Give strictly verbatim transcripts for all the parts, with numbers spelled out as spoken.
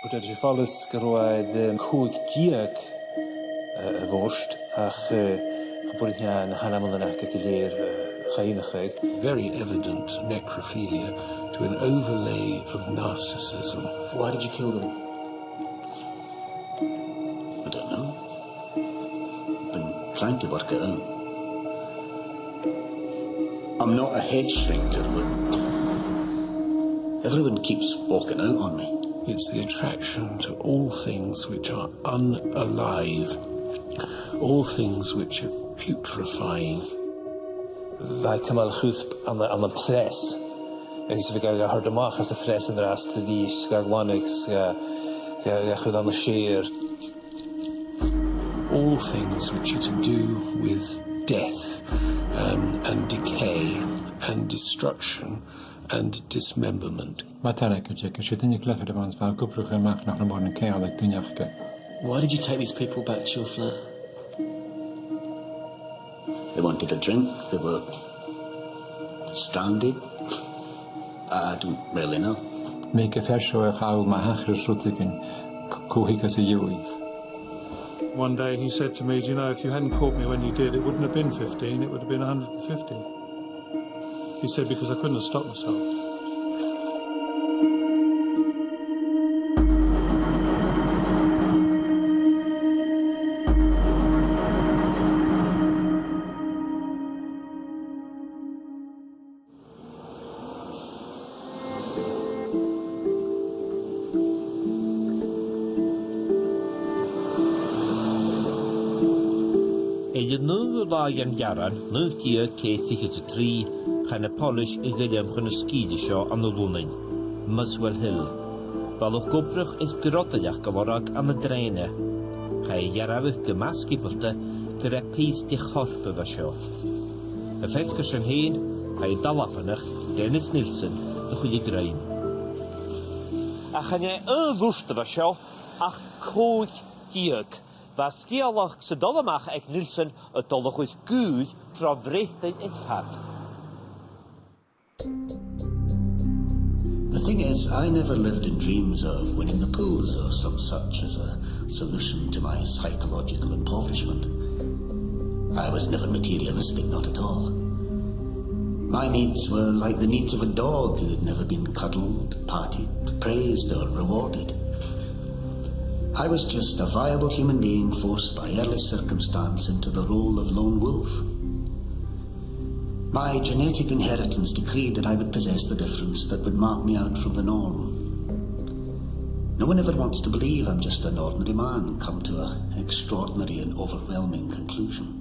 But 's e follais gun robh e, um, còig deug, uh, a mhurt, ach, uh, cha b' urrainn dha na h-ainmean aca gu lèir, uh, a chuimhneachadh. Very evident necrophilia to an overlay of narcissism. Why did you kill them? I don't know. Been trying to work it out. I'm not a head shrinker, but everyone keeps walking out on me. It's the attraction to all things which are unalive, all things which are putrefying. Bha e a' cumail a' chusp ann an, ann am preas. Agus bha e ga, ga thoirt a-mach às a' phreas an-dràsta a-rithist, ga ghlanadh, ga, ga, ga chur ann an sèithear. All things which are to do with death, um, and decay and destruction and dismemberment. Mar a tha e ag ràdh, 's e duine clever a bh' ann, 's bha e ag obrachadh a-mach nach robh mòran ceangal aig duine aca. Why did you take these people back to your flat? They wanted a drink, they were stranded. I don't really know. Am biodh fear seo a' call ma thachras rudeigin, c-, cò thuigeas a dh'fhaodadh? One day he said to me, "Do you know, if you hadn't caught me when you did, it wouldn't have been fifteen, it would have been a hundred and fifty." He said, "Because I couldn't have stopped myself." Air an naoidheamh là dhen Ghearran, naoi deug ceithir fichead 's a trì, chaidh na poilis a dh'fhilm chun na sgìre seo ann an Lunnainn, Muswell Hill. Bha luchd-obrach is grod-oighreachd a' lorg ann an trèana. Chaidh a dhearbhadh gu math sgiobalta gur e pìos de chorp a bha seo. Am feasgar sin fhèin, chaidh Dalabanach Dennis Nilsen a chur a dhruim. Ach chan e aon mhurt a bha seo, ach còig deug. Bha sgeulachd san dol a-mach aig Nilsen a' dol a chur gaol tro Bhreatainn air fad. The thing is, I never lived in dreams of winning the Pulitzer or some such as a solution to my psychological impoverishment. I was never materialistic, not at all. My needs were like the needs of a dog who had never been cuddled, patted, praised, or rewarded. I was just a viable human being forced by early circumstance into the role of lone wolf. My genetic inheritance decreed that I would possess the difference that would mark me out from the norm. No one ever wants to believe I'm just an ordinary man come to a extraordinary and overwhelming conclusion.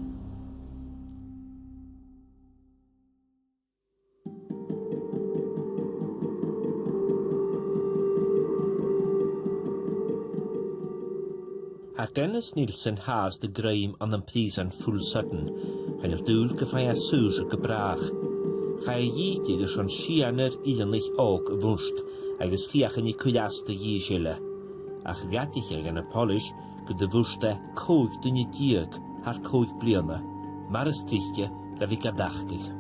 Tha Dennis Nilsen fhathast a' gruim ann am prìosan full sudden. Chan eil dùil gum faigh e saorsa gu bràth. Chaidh a dhìteadh airson sianar uillinich òg a mhurt agus feuchainn a' cuir às do dh'fhithis eile. Ach dh'aithnich e dha na poilis gun do mhurt e còig duine deug thar còig bliadhna, mar as trice na bhiodh gad fhaicinn.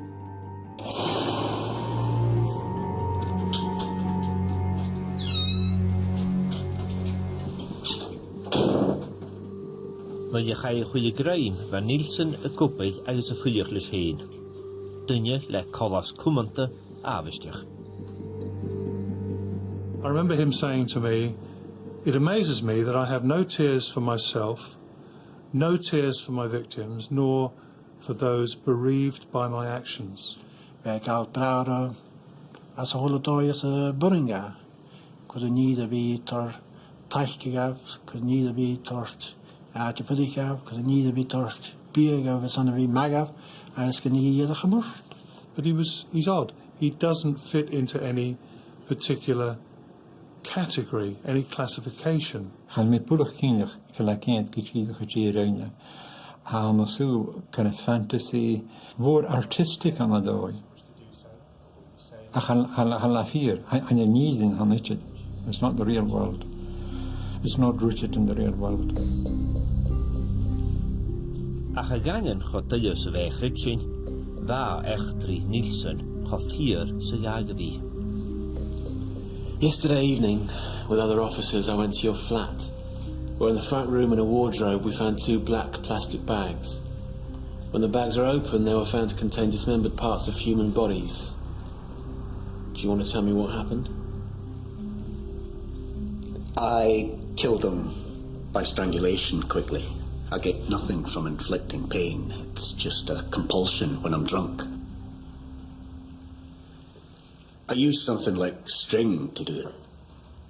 Nuair a chaidh a chur a dhruim, bha Nilsen ag obair agus a' fuireach leis fhèin. Duine le coltas cumanta àbhaisteach. I remember him saying to me, "It amazes me that I have no tears for myself, no tears for my victims, nor for those bereaved by my actions." Bha e a' gabhail bràthair às a h-uile dòigh as a b' urrainn dha. Cuiridh e an ìre a bhith a' toirt taic dhaibh, cuiridh e an ìre a bhith a' toirt àite-fuirich dhaibh, cuiridh e an ìre a bhith a' toirt biadh dhaibh airson a bhith math dhaibh, agus gun tigeadh iad a chomhfhurtachd. But he was, he's odd. He doesn't fit into any particular category, any classification. Chan eil mi buileach cinnteach cò aig a tha e a' dol a dh'fheuchainn. Tha e an sùil gun a fantasy mhòr artistic ann an dòigh. Ach chan, chan, chan eil e fìor, chan, chan e an nì sin a th' ann idir. It's not the real world. It's not rooted in the real world. Ach a dh'aindeoin cho duilich 's a bha e a' creidsinn, bha eachdraidh Nilsen cho fìor 's a ghabhadh a bhith. Yesterday evening, with other officers, I went to your flat, where in the front room in a wardrobe we found two black plastic bags. When the bags were opened, they were found to contain dismembered parts of human bodies. Do you want to tell me what happened? I killed him by strangulation quickly. I get nothing from inflicting pain. It's just a compulsion when I'm drunk. I used something like string to do it.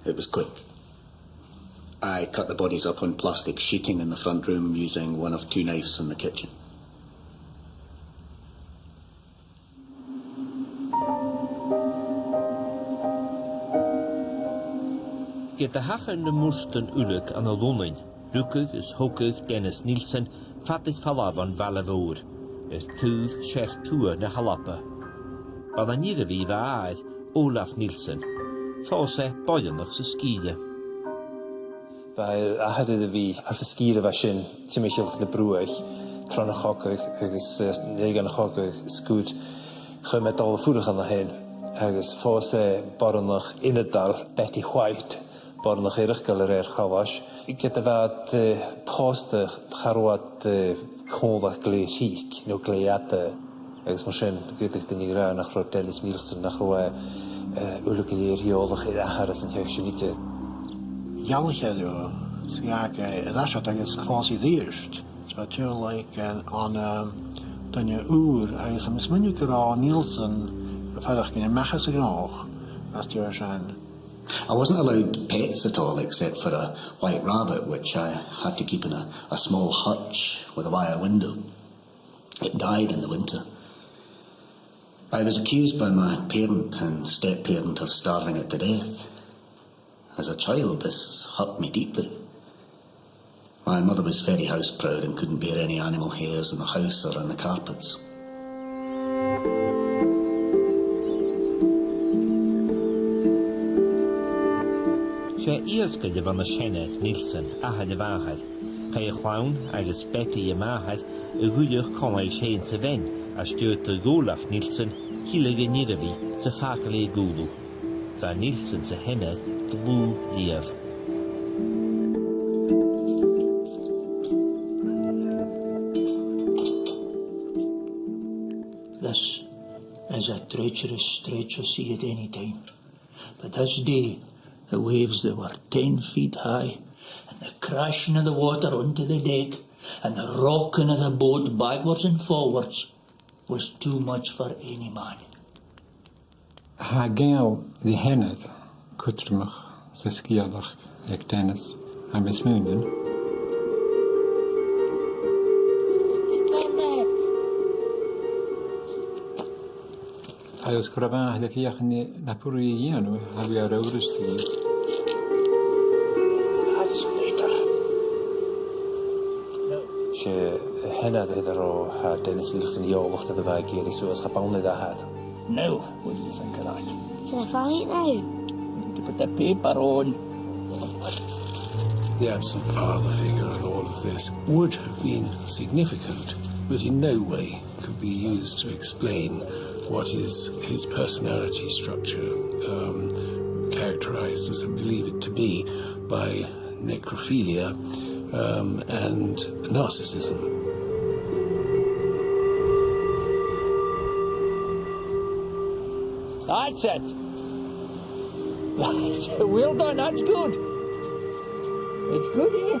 It was quick. I cut the bodies up on plastic sheeting in the front room using one of two knives in the kitchen. Ged a thachair na murtan uileag ann an Lunnainn, rugadh is thogadh Dennis Nilsen fad is falbh on bhaile mhòr, air taobh sear tuath na h-Alba. B' ann an Irvine a bha athair, Olaf Nilsen. Phòs e boireannach san sgìre. Bha athair air a bhith anns an sgìre a bha sin, timcheall na bruaich, tron a' chogadh agus, eh, an dèidh a' chogaidh, sguir, chùm e dol a dh'fhuireach an sin fhèin, agus phòs e boireannach ionadail, Betty White, boireannach eireachdail a rèir choltais. Ged a bha iad, eh, pòsta, cha robh iad, eh, còmhla glè thric no glè fhada, agus mar sin, dh'fhaodadh duine a ràdh nach robh Dennis Nilsen, nach robh e, eh, uile gu lèir eòlach air athair anns an t-seagh sin idir. Dh'fhalbh e leotha, 's dh'fhàg e air ais iad agus phòs e a-rithist. So, bha e, like, an, an, um, duine ùr, agus tha mi a' smaoineachadh gun robh Nilsen a' faireachdainn a-mach às a' ghnothach às dèidh sin. I wasn't allowed pets at all, except for a white rabbit, which I had to keep in a, a small hutch with a wire window. It died in the winter. I was accused by my parent and step-parent of starving it to death. As a child, this hurt me deeply. My mother was very house-proud and couldn't bear any animal hairs in the house or on the carpets. 'S e iasgair a bh' ann an seanair Nilsen, athair a mhàthar. Chaidh a chlann agus Betty a màthair a dh'fhuireach còmhla ris fhèin 's a bhean às dèidh do dh'Olaf Nilsen tilleadh a Nirribhidh 's a fàgail e a Dhùlaidh. Bha Nilsen 's a sheanair dlùth-riamh. This is a treacherous stretch of sea at any time. But this day, the waves, they were ten feet high, and the crashing of the water onto the deck, and the rocking of the boat backwards and forwards, was too much for any man. Tha gabhail ri sheanair cudromach san sgeulachd aig Dennis, tha mi a' smaoineachadh. Agus gun robh e a' feuchainn na purraidh a dhèanamh, tha mi air adhradh a-staigh. That's better. No. 'S e a sheanair a tha ro, tha Dennis Nilsen eòlach nuair a bha e ag iarraidh suas, cha b' ann air athair. Now, what do you think of that? Can I follow it now? You need to put the paper on. The absent father figure in all of this would have been significant, but in no way could be used to explain what is his personality structure, um, characterized, as I believe it to be, by necrophilia, um, and narcissism. That's it. That's it. Well done. That's good. It's good, eh?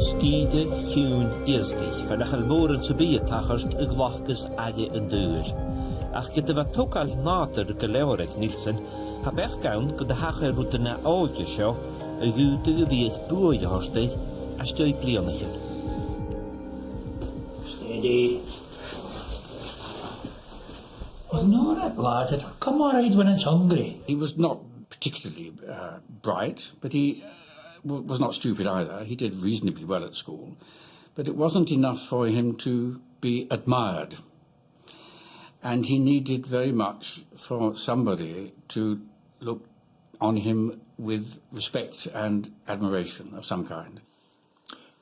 Sgìre chiùin iasgaich, far nach eil mòran sam bith a' tachairt a ghlacas aire an t-saoghail. Ach ged a bha togail nàdair gu leòr aig Nilsen, tha beachd ann gun do thachair rudan na òige seo a dh'fhaodadh a bhith air buaidh a thoirt air às dèidh bliadhnaichean. Steady. Well, no, that lad, it'll come all right when it's hungry. He was not particularly, uh, bright, but he, uh, w-, was not stupid either. He did reasonably well at school, but it wasn't enough for him to be admired. And he needed very much for somebody to look on him with respect and admiration of some kind.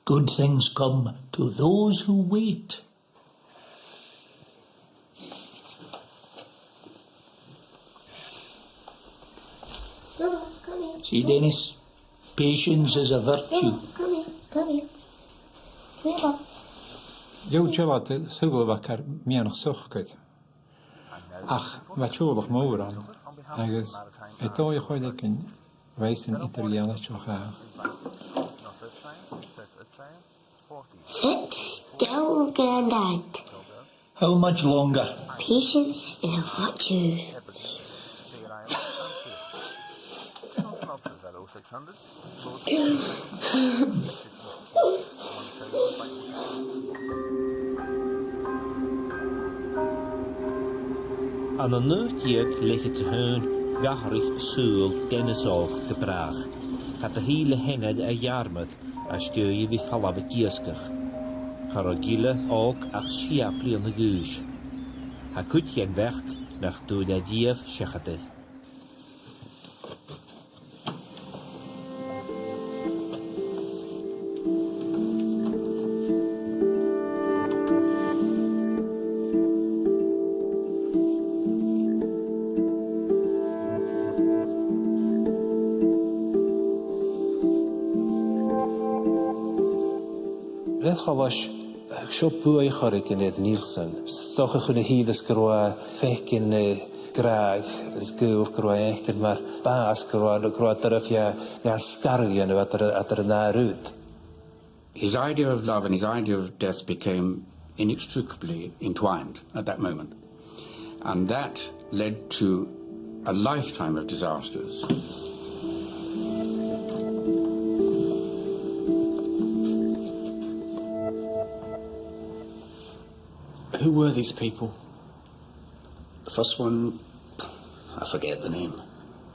Good things come to those who wait. See, Dennis, patience is a virtue. Oh, come here, come here. Come here, Bob. Gheibh thu dealbh de shaoghal a bha car meadhanach socair. Ach bha teaghlach mòr ann, agus aig dòigh a' choileigin bha esan eadar-dhealaichte. Sit still, Grandad. How much longer? Patience is a virtue. Ann an naoi deug leth-cheud 's a h-aon, dh'atharraich saoghal Dennis òg gu bràth. Cha do thill a sheanair a dhearmad às dèidh a bhith a' falbh ag iasgach. Cha robh gille òg ach sia bliadhna a dh'aois. Tha cuid dhen bheachd nach d' fhuair e riamh seachad air. Bha e coltach, seo buaidh a chur air Nielsen. 'S dòcha chun a thighinn às gun robh e a' faicinn, eh, gràdh is gaol gun robh e a' faicinn mar bàs gun robh, gun robh e doirbh dha sgaradh a dhèanamh eadar, eadar an dà rud. His idea of love and his idea of death became inextricably entwined at that moment. And that led to a lifetime of disasters. Who were these people? The first one, I forget the name.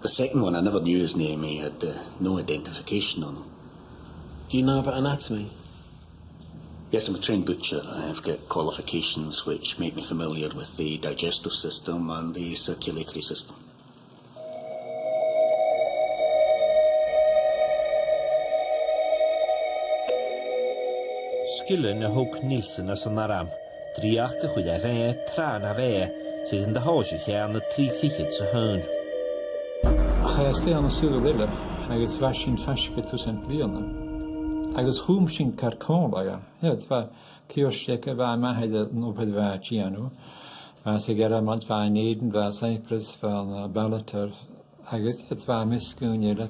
The second one, I never knew his name. He had, uh, no identification on him. Do you know about anatomy? Yes, I'm a trained butcher. I've got qualifications which make me familiar with the digestive system and the circulatory system. 'S gille a thog Nielsen às an arm, dreuchd a chuir e roimhe tràth na bheatha, 's e an do thòisich e ann an trì fichead 's a h-aon. Chaidh e a-steach dhan t-saoghal eile, agus bha sin faisg air turas bliadhna. Agus chùm sin car còmhla dha. Iad, bha Ciarsaidh aige, bha e math air an obair a bha e a' dèanamh. Bha e sa Ghearmailt, bha e an Èirinn, bha e sa Cyprus, bha e ann am Ballater, agus iad, bha e am measg dhaoine eile.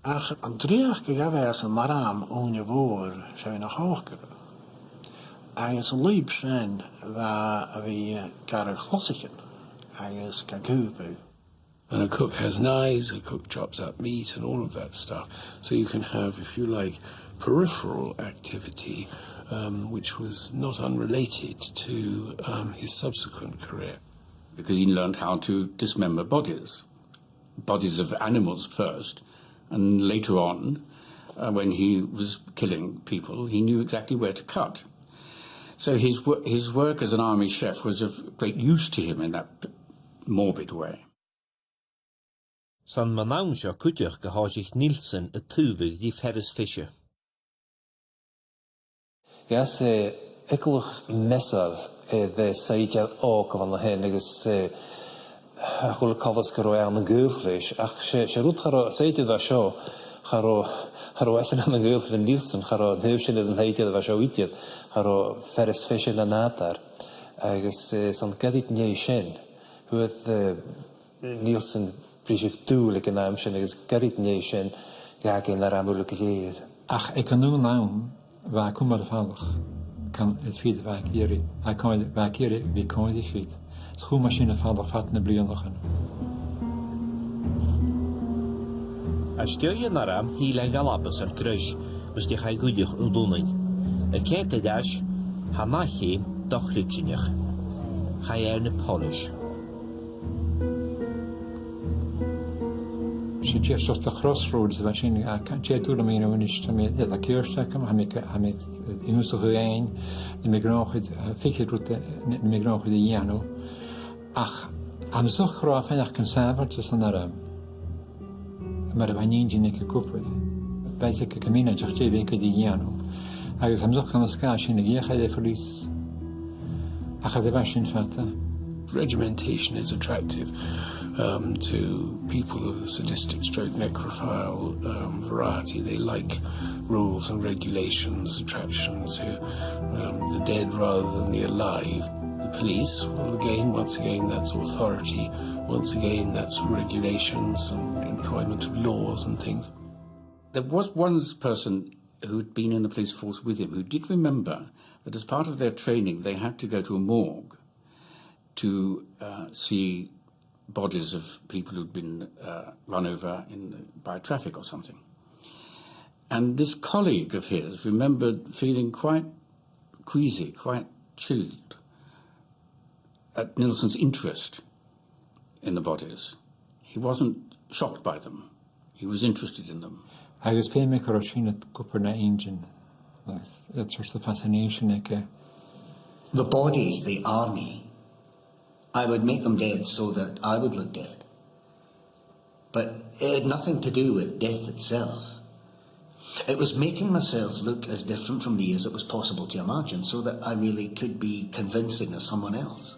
Ach an dreuchd a ghabh e às an arm ùine mhòr, 's e na chòcaire. Agus an lùib sin bha a bhith gar chlosaichean agus ga cùbaidh. And a cook has knives, a cook chops up meat and all of that stuff. So you can have, if you like, peripheral activity, um, which was not unrelated to, um, his subsequent career. Because he learned how to dismember bodies, bodies of animals first, and later on, uh, when he was killing people, he knew exactly where to cut. So his wo-, his work as an army chef was of great use to him in that morbid way. 'S ann mun àm seo cuideachd a thòisich Nielsen a' taobhadh ri fearas feise. Dh'fhàs e eagalach measail air, eh, saighdear òg a bh' ann a shin agus, eh, a h-uile coltas gun robh e ann an gaol leis, ach 's e, 's e rud cha robh, saighdear a bha seo, cha robh, cha robh esan ann an gaol le Nielsen, cha robh an taobh sin den t-saighdear a bha seo idir, cha robh fearas feise na nàdar. Agus, eh, 's ann goirid an dèidh sin, fhuair, eh, Nielsen briseadh-dùil aig an àm sin agus goirid an dèidh sin dh'fhàg e an arm uile gu lèir. Ach aig an aon àm, bha e a' cumail am falach, can, is fìor, bha e ag iarraidh, bha e a' còmhla-, bha e ag iarraidh a bhith còmhla ri fir. Is chùm e sin am falach fad na bliadhnaichean. Às dèidh an arm, thill e a dh'Alba 's an Greis, mus deach e a dh'fhuireach a Lunnainn. A' coimhead air ais, tha an ath cheum do-chreidsinneach. Chaidh e air na poilis. 'S e dìreach sort of crossroads a bha sin, a, ca-, dè tha dùil agam a dhèanamh a-nis, tha mi, yeah, tha Ciarsaidh agam, tha mi, tha mi ag ionnsachadh fhèin, nì mi gnothach, eh, fichead rud, eh, nì, nì mi gnothach a dhèanamh. Ach, tha mi 'n dòchas gun robh e a' faighneachd gun sàbhailte san arm, mar a bha an inntinn aige ag obair. Bha fhios aige gum bithinn an-diugh dè bhiodh aige ri dhèanamh. Agus tha mi 'n dòchas gun do sgath sin a dh'fheuch e air a' phoileas. Ach cha do mhair sin fada. Regimentation is attractive, um, to people of the sadistic stroke necrophile, um, variety. They like rules and regulations, attractions, who, um, the dead rather than the alive. The police, well, again, once again, that's authority. Once again, that's regulations and employment of laws and things. There was one person who'd been in the police force with him who did remember that as part of their training, they had to go to a morgue to, uh, see bodies of people who'd been, uh, run over in the, by traffic or something. And this colleague of his remembered feeling quite queasy, quite chilled at Nilsen's interest in the bodies. He wasn't shocked by them. He was interested in them. Agus feumaidh gur e sin a bh' aig an duine, that sort of fascination aige. The bodies, they are me. I would make them dead so that I would look dead. But it had nothing to do with death itself. It was making myself look as different from me as it was possible to imagine, so that I really could be convincing as someone else.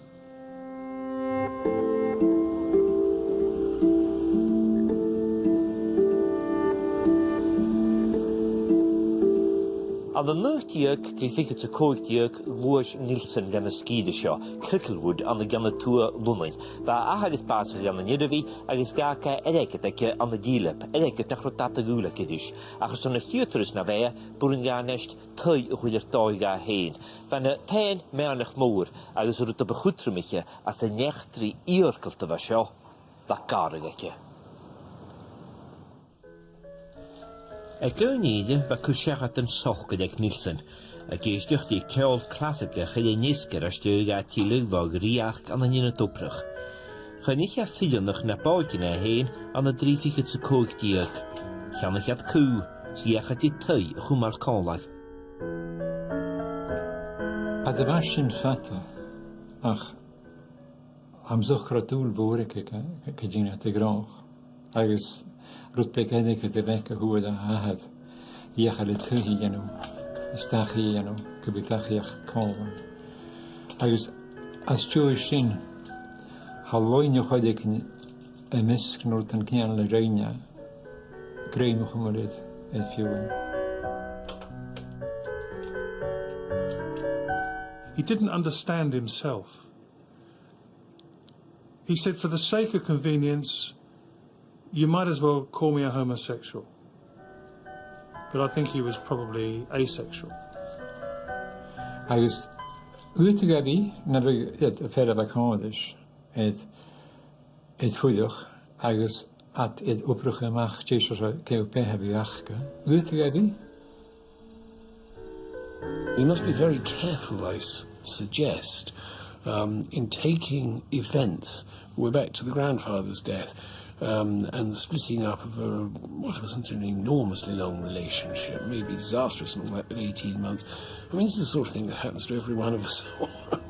Ann an naoi deug trì fichead 's a còig deug, ghluais Nilsen dhan an sgìre seo, Cricklewood, ann an ceann a tuath Lunnainn. Bha a h-athair air bàsachadh ann an Inbhir Nis agus dh'fhàg e airgead aige ann an Dìleab, airgead nach robh dad a dhùil aige ris. Ach airson a' chiad turas na bheatha, b' urrainn dha a-nis taigh a chur air dòigh dha fhèin. Bha na taighean meadhanach mòr agus an rud a bu chudromaiche anns an eachdraidh iargalta a bha seo, bha gàrradh aige. Aig aon ìre bha cur-seachad den socair aig Nilsen, ag èisteachd ri ceòl clasaigeach air an fheasgar às dèidh dha tilleadh bho dhreuchd ann an Ionad Obrach. Choinnich e fileanach na b' òige na e fhèin ann an trì fichead 's a còig deug. Cheannaich iad cù, 's dh'fheuch iad ri taigh a chumail còmhla. Cha do mhair sin fada, ach tha mi a' smaoineachadh gun robh dùil mhòr aige gu, gu, gun dèanadh iad a' ghnothach. Agus rud beag airgid a bh' aige a fhuair e a h-athair, dh'fheuch e ri taigh a dhèanamh, is dachaigh a dhèanamh, gum biodh dachaigheachd còmhla. Agus às dèidh sin, tha loidhne a' choireigin am measg na rudan ceangailte ri rinn e, grèim a chumail air, air feadhainn. He didn't understand himself. He said, "For the sake of convenience, you might as well call me a homosexual." But I think he was probably asexual. Agus dh'fhaodadh e bhith, na bha, iad, a' feitheamh a' chòmhnaidh, iad, iad a' fuireach, agus iad a' obrachadh a-mach dè seòrsa, cò am beatha a bh' aca. Dh'fhaodadh e bhith. We must be very careful, I s-, suggest, um, in taking events. We're back to the grandfather's death, um, and the splitting up of a, what was an enormously long relationship, maybe disastrous and all that, but eighteen months. I mean, this is the sort of thing that happens to every one of us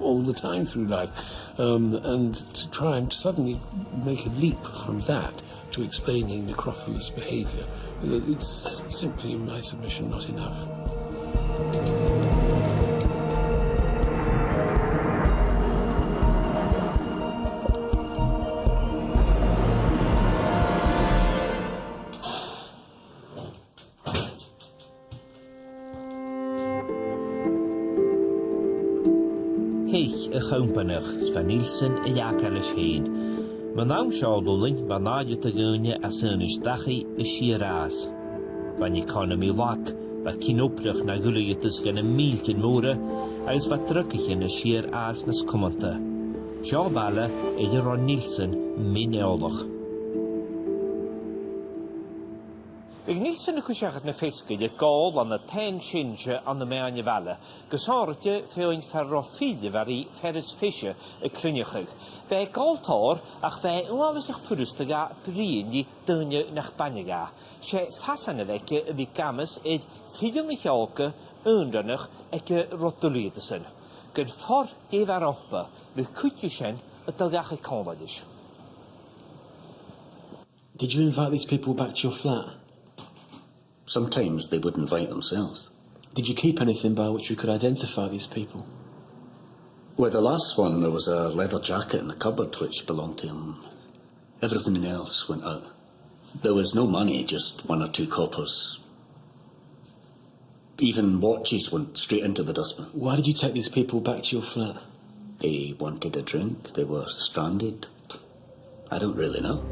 all the time through life. Um, and to try and suddenly make a leap from that to explaining necrophilous behaviour. It's simply, in my submission, not enough. Theich a' chompanaidh, 's bha Nilsen a' leaghadh leis fhèin. Mun àm seo Lunnainn, bha an àite a dh'fhaodadh a dhèanamh dachaigh a' sìor fhàs. Bha an economy lag, bha cion-obrach na dh'fhuilingeadh gu na mìltean mòra, agus bha drugaichean a' sìor fhàs nas cumanta. Seo baile air an robh Nilsen mion-eòlach. Bhiodh Nilsen a' cur seachad na feasgar aig gabhail ann an taighean-seinnse ann am meadhan a' bhaile, gu sònraichte feadhainn far an robh fir a bha ri fear is feise a' cruinneachadh. Bha e a' gabhail tòrr, ach bha e uabhasach furasta dha bruidhinn ri daoine nach b' aithne dha. 'S e fasan a bh' aige a bhith ag amas air fileanach òga aonaranach aig an robh duilgheadasan. Gun fhor dè bha ag obair, bhiodh cuid dhiubh sin a' dol dhachaigh còmhla ris. Did you invite these people back to your flat? Sometimes they would invite themselves. Did you keep anything by which we could identify these people? With the last one, there was a leather jacket in the cupboard which belonged to him. Everything else went out. There was no money, just one or two coppers. Even watches went straight into the dustbin. Why did you take these people back to your flat? They wanted a drink. They were stranded. I don't really know.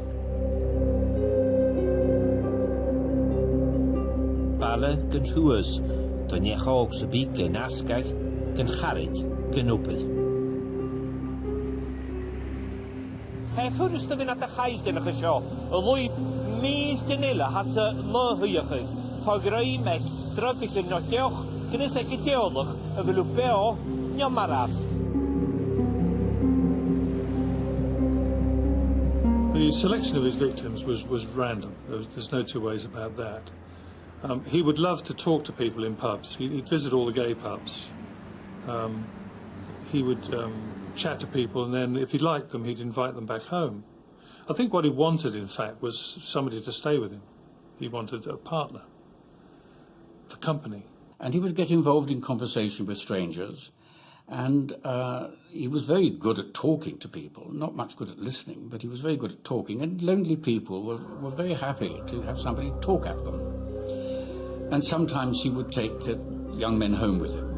Baile gun shuas, do neach òg sam bith gan fhosgladh, gan charaid, gan obair. Tha e furasta a bhith nad chaighdeanach an seo, an lùib mìltean eile a tha sa làthair-shuidheachadh, fo dhruim aig drogaichean no deoch, gun fhios aig an teaghlach a bheil thu beò no marbh. The selection of his victims was, was random. There was, there's no two ways about that. Um, he would love to talk to people in pubs. He, he'd visit all the gay pubs. Um, he would, um, chat to people, and then if he liked them, he'd invite them back home. I think what he wanted, in fact, was somebody to stay with him. He wanted a partner for company. And he would get involved in conversation with strangers. And, uh, he was very good at talking to people, not much good at listening, but he was very good at talking, and lonely people were, were very happy to have somebody talk at them. And sometimes he would take, uh, young men home with him.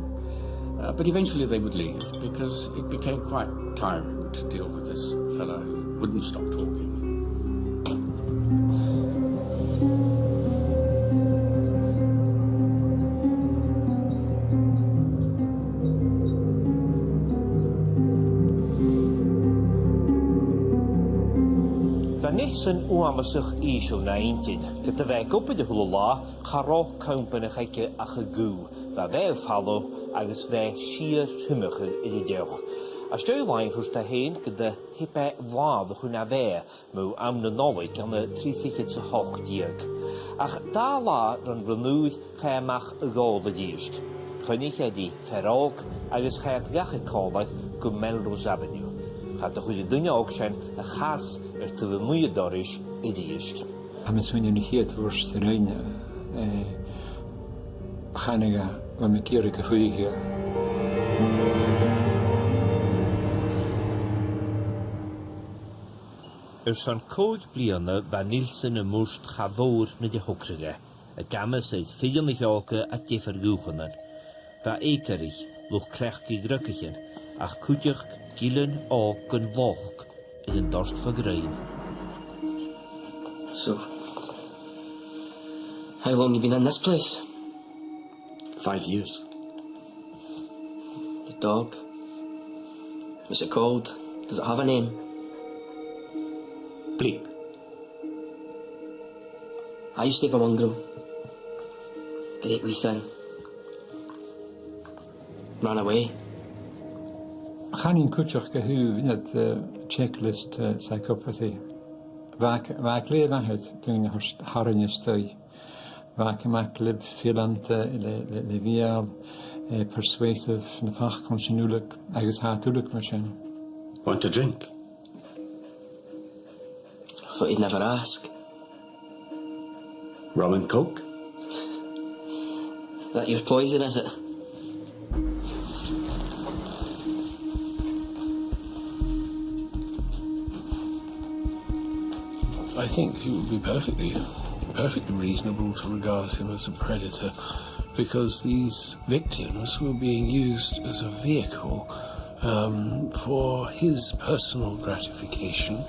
Uh, but eventually they would leave because it became quite tiring to deal with this fellow who wouldn't stop talking. Bha Nilsen uabhasach ìosal na inntinn, ged a bha e ag obair a h-uile là, cha robh companaich aige ach a guth, bha a bheatha falbh agus bha e sìor thriomachadh air an deoch. Às dèidh làimh thuirt e fhèin gun do theab e làmh a chun a bheatha mu àm na Nollaig ann an trì fichead 's a h-ochd deug. Ach dà latha ron rann-ùir chaidh e a-mach a dh'Iolaire a-rithist. Choinnich e ri fear òg agus chaidh iad dhachaigh còmhla gu Melrose Avenue. Cha do chuir an duine òg sin a chas air taobh a-muigh an dorais a-rithist. Tha mi a' smaoineachadh na chiad uair sa roinn, eh, chanadh e, bha mi ag iarraidh a dhol a dh'Iolaire. Airson còig bliadhna bha Nilsen a' murt cha mhòr na do thogradh e, ag amas air fireannaich òga à diofar dhùthchannan. Bha eucoraich, luchd-cleachdaidh dhrogaichean, ach cuideachd gillean òg gun lochd air an toirt fo dhruim. So, how long you been in this place? Five years. Your dog? What's it called? Does it have a name? Bleep. I used to have a mongrel. Great wee thing. Ran away. Chanainn cuideachd gu h-àraid, eh, checklist, eh, psychopathy. Bha, bha glè mhath air daoine a thoirt thar an-dràsta. Bha e math le fileanta, le, le, le beul, eh, persuasive, na faclan sin uile, agus tha iad uile mar sin. Want a drink? I thought you'd never ask. Rum and Coke? That your poison, is it? I think it would be perfectly, perfectly reasonable to regard him as a predator, because these victims were being used as a vehicle, um, for his personal gratification.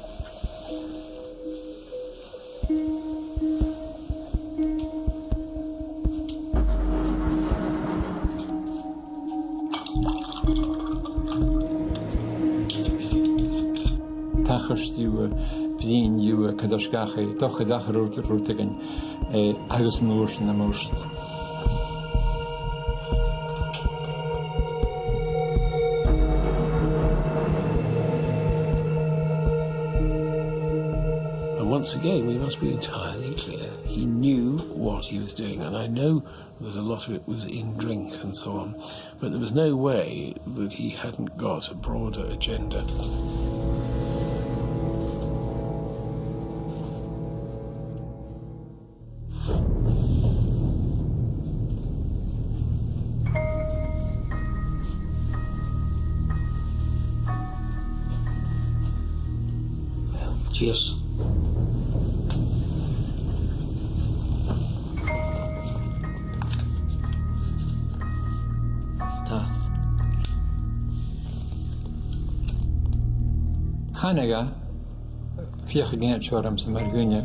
Tachairt dhiubh, bruidhinn riutha, coimhead air sgàth, dòcha, dòcha rud, rudeigin, eh, agus an uair sin a' mhurt. And once again, we must be entirely clear. He knew what he was doing, and I know that a lot of it was in drink and so on, but there was no way that he hadn't got a broader agenda. Yes. Tha. Thàinig e, feuch an ceann seo orm-sa mar dhuine,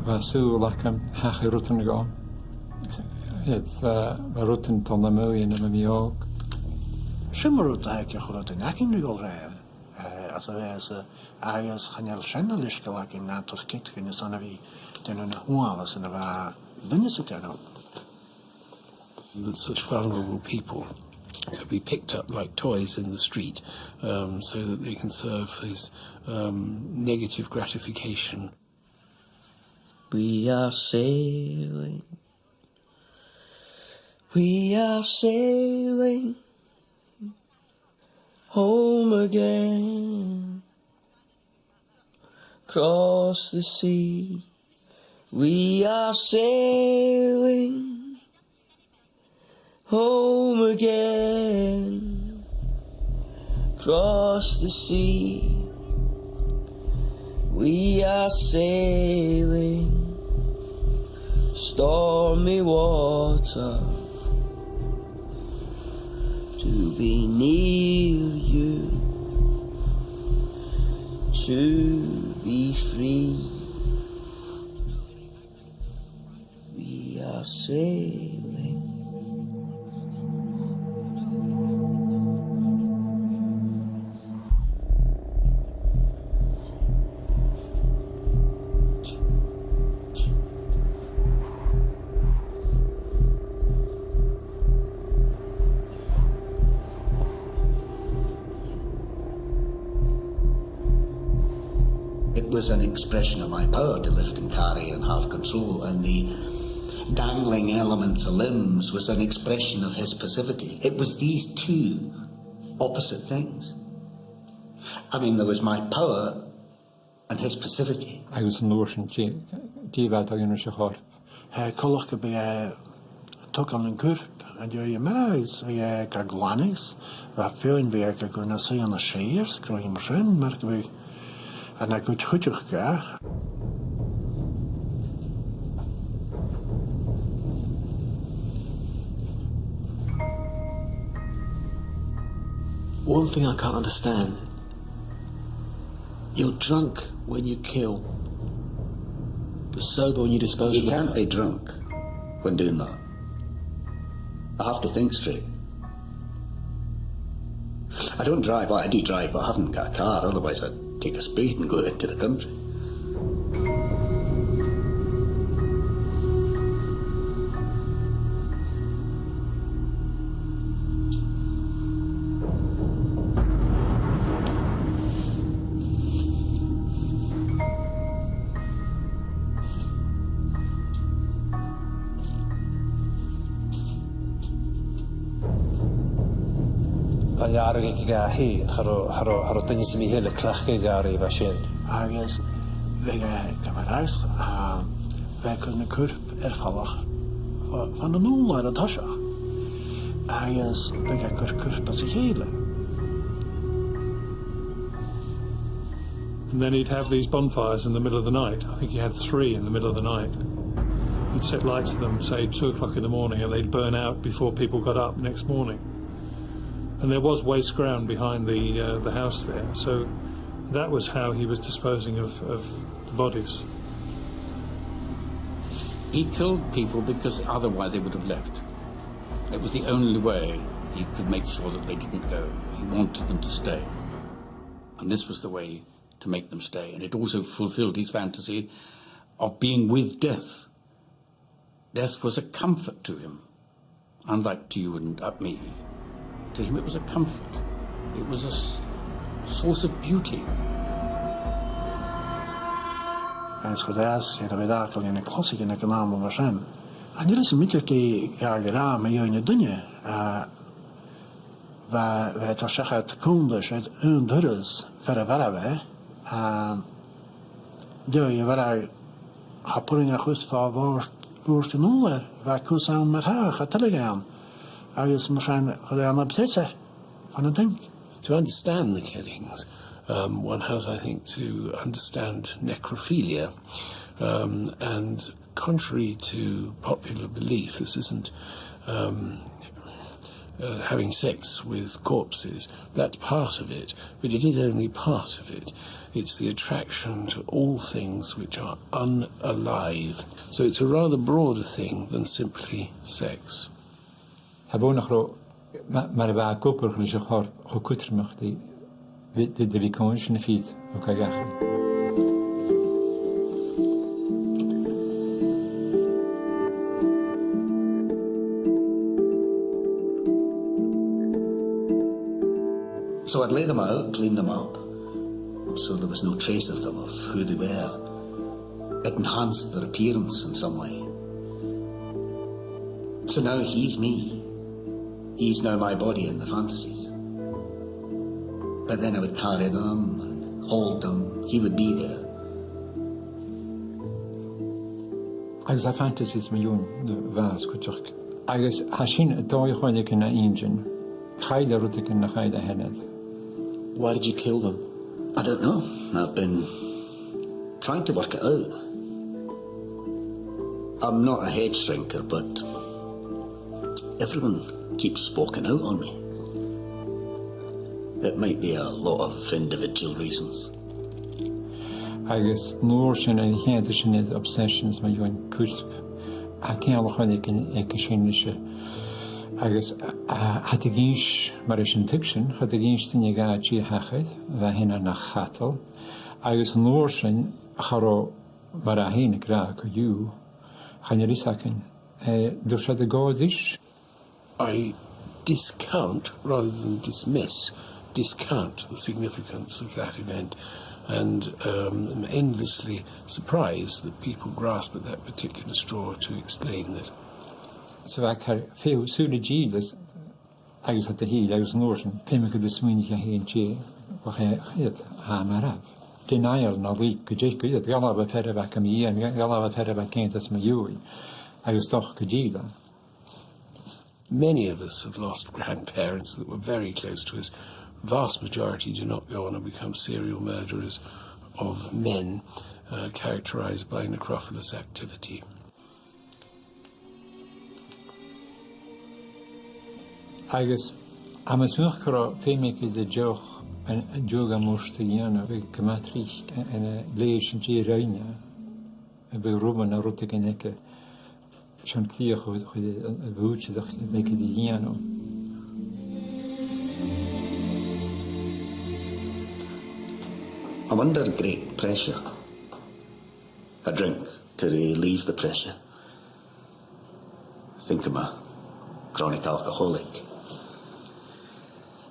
bha sùil agam, thachair rudan dhomh. Iad, eh, bha rudan a' dol nam bhuidhe nuair a bha mi òg. Sin mar rud a th' aig a h-uile duine againn ri dhol roimhe, eh, às a' bheatha-sa, agus chan eil sin na leisgeul againn, na tuilleadh cead againn airson a bhith a' dèanamh na h-uabhas a bha duine sa dèanamh. That such vulnerable people could be picked up like toys in the street, um, so that they can serve his, um, negative gratification. We are sailing. We are sailing home again. Across the sea, we are sailing home again. Across the sea, we are sailing stormy water. To be near you, to be free. We are sailing. It was an expression of my power to lift and carry and have control, and the dangling elements of limbs was an expression of his passivity. It was these two opposite things. I mean, there was my power and his passivity. Agus an uair sin, dè, dè bha a' dol a dhèanamh leis a' chorp? Eh, coltach gum biodh e a' togail an cuirp an dèidh a marbhadh, agus bhiodh e ga ghlanadh, bha feadhainn, bhiodh e ga cur na suidheachaidhean sìos, is rudan mar sin, mar gum biodh e na chuid chuideachd dha. One thing I can't understand, you're drunk when you kill, but sober when you dispose of. You can't be drunk when doing that. I have to think straight. I don't drive. Well, I do drive, but I haven't got a car, otherwise I'd take a spade and go into the country. Bha an làrach aige fhèin, cha robh, cha robh, cha robh duine sam bith eile a' cleachdadh a làrach a bha sin. Agus bhiodh e, ciamar a tha fhios, a, bhiodh e a' cur na cuirp air falach fo, fon an ùrlar an toiseach. Agus bhiodh e a' cur cuirp às a chèile. And then he'd have these bonfires in the middle of the night. I think he had three in the middle of the night. He'd set light to them, say, two o'clock in the morning, and they'd burn out before people got up next morning. And there was waste ground behind the, uh, the house there, so that was how he was disposing of, of the bodies. He killed people because otherwise they would have left. It was the only way he could make sure that they didn't go. He wanted them to stay. And this was the way to make them stay. And it also fulfilled his fantasy of being with death. Death was a comfort to him, unlike to you and, uh, me. To him it was a comfort. It was a s-, source of beauty. Agus chuir e às, 's e a bha e a' dol a dhèanamh closaich aig an àm mar sin. Chan eil fhios agam idir dè dh'fhàg e a ràdh mu dheidhinn na daoine, a, bha, bha e a' toirt seachad cunntais air aon turas far a mharbh e, a, dè a bha e, cha b' urrainn dha chur fo bhòrd, bhòrd an ùrlair, bha cus ann mar-thà, cha toileadh e ann. Agus mar sin, chuir e ann am preise fon an tinc. To understand the killings, Um, one has, I think, to understand necrophilia. Um, and contrary to popular belief, this isn't, um, uh, having sex with corpses. That's part of it, but it is only part of it. It's the attraction to all things which are unalive. So it's a rather broader thing than simply sex. Tha e buannachd ro, ma-, mar a bha e ag obair leis a' chorp cho cudromach ri, ri, ri, ri bhith a' coimhead air na fir a' coiseachd dhachaigh. So I'd lay them out, clean them up, so there was no trace of them, of who they were. It enhanced their appearance in some way. So now he's me. He's now my body in the fantasies. But then I would carry them and hold them. He would be there. Agus tha fantasies mu dheidhinn a' bhàs cuideachd. Agus tha sin a' dòigh a chuala mi na h-inntinn. Chaill e rudeigin nach fhaigheadh e a sheanair. Why did you kill them? I don't know. I've been trying to work it out. I'm not a head shrinker, but everyone keeps walking out on me. It might be a lot of individual reasons. Agus an uair sin, an ceann sin, obsessions mu dheidhinn cuirp, tha ceangal a chuala mi aig, aig sin leis. Agus, a, a, cha do dh'inns, mar a tha sinn a' tuigsinn, cha do dh'inns duine dha tè a thachair, a bha a sheanair na chadal. Agus an uair sin, cha robh, mar a tha e ag ràdh co-dhiù, chan eil fhios againn, eh, an tuirt iad a' gabhail ris. I discount, rather than dismiss, discount the significance of that event, and, um, am endlessly surprised that people grasp at that particular straw to explain this. So bha e car fèidh sùil a dhìleas agus a' dol a thighinn agus an uair sin, feumaidh gun do smaoinich e fhèin tè, bha e, iad, tha e marbh. Denial na leig gu deich gu iad, ghabh e am fear a bha gam dhìon, ghabh e am fear a bha ag aontas mu dheidhinn, agus dòcha gun dìleas. Many of us have lost grandparents that were very close to us. Vast majority do not go on and become serial murderers of men, uh, characterized by necrophilous activity. Agus, tha mi a' smaoineachadh gun robh feum aige an deoch, an, an deoch a mhurt a dhèanamh, bha e gu math tric an, an, an leithid sin de roghainn, a bhiodh rùm no rudeigin aige. Sin crìoch a, a, a bhuaithe a bh' aige ri dhèanamh. I'm under great pressure. I drink to relieve the pressure. I think I'm a chronic alcoholic.